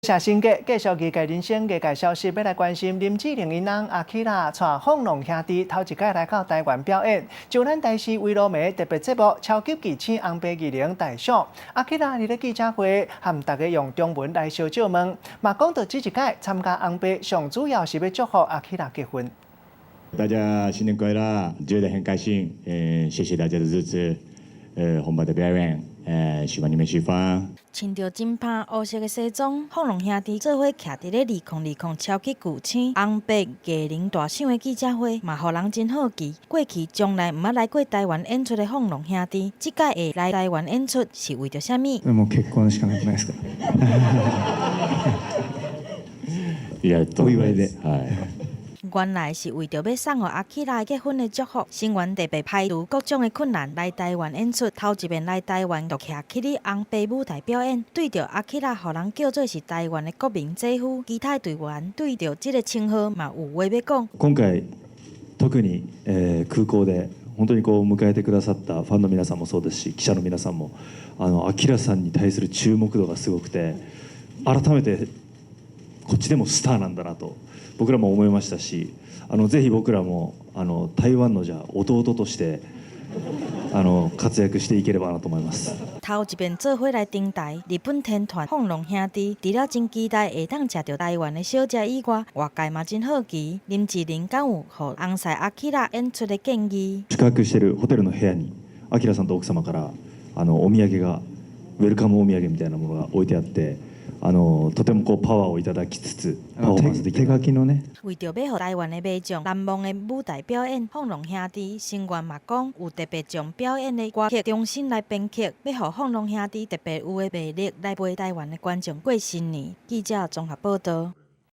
謝新格繼續藝界人生藝界消息，欲來關心林志玲𪜶翁阿基拉帶放浪兄弟頭一擺來到台灣表演，上咱台視圍爐暝特別節目超級巨星紅白藝能大賞。阿基拉佇咧記者會和大家用中文來相借問，嘛講到這一擺參加紅白上主要是欲祝福阿基拉結婚。大家新年快樂，覺得很開心，謝謝大家的支持，紅白的表演，希望你們喜歡。穿著金拍烏色的西裝，放浪兄弟做伙徛佇咧2020超級巨星紅白藝能大賞的記者會，嘛予人真好奇。過去從來毋捌來過台灣演出的放浪兄弟，這擺會來台灣演出是為著啥物？もう結婚しかなくないですか？いや、お祝いで。はい。原來是為著欲送予阿基拉結婚的祝福，成員特別排除各種的困難來台灣演出，頭一遍來台灣就徛起咧紅白舞台表演，對著阿基拉，予人叫做是台灣的國民姐夫，其他隊員對著這个稱號嘛有話欲講。今回特に空港で本当にこう迎えてくださったファンの皆さんもそうですし、記者の皆さんもアキラさんに対する注目度がすごくて、改めてこっちでもスターなんだなと僕らも思いましたし、ぜひ僕らも台湾のじゃあ弟として活躍していければなと思います。頭一遍做伙來登台，日本天團放浪兄弟除了真期待會當食著台灣的小食以外，外界嘛真好奇林志玲敢有予翁婿阿基拉演出的建議。宿泊しているホテルの部屋にアキラさんと奥様からお土産が、ウェルカムお土産みたいなものが置いてあって、とてもこうパワーをいただきつつパフォーマンスでき手書きのね。為著欲予台灣的民眾難忘的舞台表演，放浪兄弟成員嘛講有特別將表演的歌曲重新來編曲，欲予放浪兄弟特別有的魅力來陪台灣的觀眾過新年。記者綜合報道。